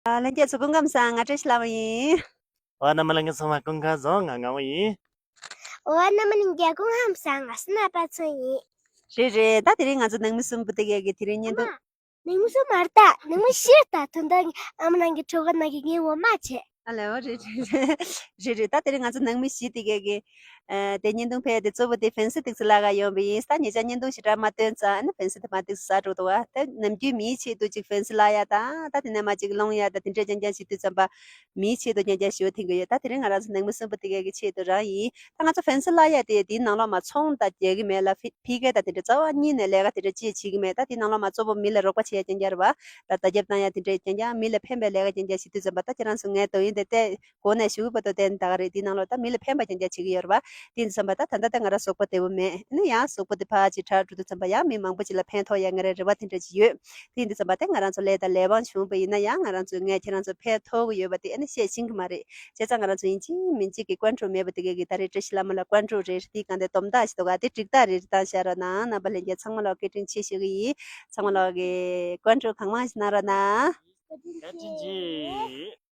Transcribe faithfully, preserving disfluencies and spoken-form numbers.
ལྷན་རྒྱས་ཚོ་སྐུ་ཁམས་བཟང་། ང་བཀྲ་ཤིས་ལྷ་མོ་ཡིན། འོ་རྣམ་པ་ལྷན་རྒྱས་ཚང་མ་སྐུ་ཁམས་བཟང་། ང་ངག་མོ་ཡིན། འོ་རྣམ་པ་ལྷན་རྒྱས་སྐུ་ཁམས་བཟང་། ང་སི་ན་པ་ཚོ་ཡིན། རེད་རེད། ད་དེ་རིང་ང་ཚོ་ནང་མི་གསུམ་པོ་དེ་གས་ཀྱི་དེ་རིང་བརྙན་ཐུང་། ནང་མི་གསུམ་མ་རེད་ད། ནང་མི་བཞི་རེད་ད། དོན་དག་ཨ་མ་ནང་གི་གྲོད་ཁོག་ནང་གི་ངའི་འོ་མ་བྱས། ཨ་ལེ། འོ་རེད་རེད་རེད། རེད་རེད། ད་དེ་རིང་ང་ཚོ་ནང་མི་བཞི་དེ་གས་ཀྱི། ཨ། དེ་བརྙན་ཐུང་ཕེབས་དེ་གཙོ་བོ་དེ་ཕན་སི་ཏིག་སི་ལ་ག་ཡོང་བ་ཡིན། ད་ཉེ་ཆར་བརྙན་ཐུང་ཞེ་དྲག་མ་སྟོན་ཙང་ཨ་ནི་ཕན་སི་དེ་མ་ཏིག་སི་ཟ་འགྲོ་འདུག་བ། དེ་ནམ་རྒྱུན་མིའི་ཆེད་དུ་ཅིག་ཕན་སི་ལ་ཡ་དང་། ད་དེ་ནས་མ་ཅིག་སློང་ཡ་དང་དེ་འདྲས་རྐྱང་རྐྱང་ཞིག་དུས་ཙམ་པ། མིའི་ཆེད་དུ་རྐྱང་རྐྱང་ཞིག་འཐེན་གི་ཡོད། ད་དེ་རིང་ང་རང་ཚོ་ནང་མི་གསུམ་པོ་དེ་གས་ཀྱི་ཆེད་དུ་རང་ཡིན། ད་ང་ཚོ་ཕན་སི་ལ་ཡ་དེ་དེའི་ནང་ལོགས་མ་ཚོང་དང་རྒྱག་གི་མེད་ལ། ཕི་ཕི་གེ་ད་དེ་འདྲ་རྩ་བ་ཉིད་ནས་ལས་ཀ་དེ་འདྲ་ཅིག་བྱེད་ཀྱི་མེད། ད་དེའི་ནང་ལོགས་མ་གཙོ་བོ་མི་ལ་རོགས་པ་བྱེད་ཡ་རྐྱང་རྐྱང་རེད་བ། ད་བརྡ་ཁྱབ་བཏང་ཡ་དེ་འདྲ་རྐྱང་རྐྱང་། མི་ལ་ཕན་པའི་ལས་ཀ་རྐྱང་རྐྱང་ཞིག་དུས་ཙམ་པ། ད་ཁྱེད་རང་ཚོ་ངའི་དོ་ཡིན་དེ་བལྟས། གོ་ནས་ཞུ་བ་དོ་བསྟན་ད་ག་རེད། དེའི་ནང་ལོགས་ད་མི་ལ་ཕན་པ་རྐྱང་རྐྱང་བྱེད་ཀྱི་ཡོད་རེད་བ། དེ་ཡིན་དུས་ཙམ་པ་ད་ད་ལྟ་ད་ང་རང་གཟུགས་པོ་བདེ་པོ་མེད། ཨ་ནི་ཡང་གཟུགས་པོ་དེ་ཕར་ཅིག་དྲག་འགྲོ་དུས་ཙམ་པ་ཡང་མི་མང་པོ་ཅིག་ལ་ཕན་ཐོགས་ཡ་ང་རའི་རེ་བ་དེ་འདྲ་ཅིག་ཡོད། དེ་ཡིན་དུས་ཙམ་པ་ད་ང་རང་ཚོ་ལས་དང་ལས་དབང་ཆུང་པོ་ཡིན་ན་ཡང་། ང་རང་ཚོས་ངས་ཁྱེད་རང་ཚོ་ཕན་ཐོགས་ཀྱི་ཡོད་པ་དེ་ཨ་ནི་བཤད་ཤེས་ཀྱི་མ་རེད། བྱས་ཙང་ང་རང་ཚོ་ཡིན་གཅིག་མིན་གཅིག་གི་ཀོན་ཀྲོལ་མེད་པ་དེ་གས་ཀྱི། ད་རེས་བཀྲ་ཤིས་ལྷ་མོ་ལ་ཀོན་ཀྲོལ་རེད། དེའི་སྒང་དེ་སྡོམ་རྟགས་ཤིག་འདུག་ག་དེ་འགྲིག་རྟགས་རེད། བཏང་བཞག་རོགས་གནང་། རྣམ་པ་ལྷན་རྒྱས་ཚང་མ་ལ་བཀའ་དྲིན་ཆེ་ཞུ་གི་ཡིན། ཚང་མ་ལ་གི་ཀོན་ཀྲོལ་གང་མང་ཞིག་གནང་རོགས་གནང་། བཀའ་དྲིན་ཆེ།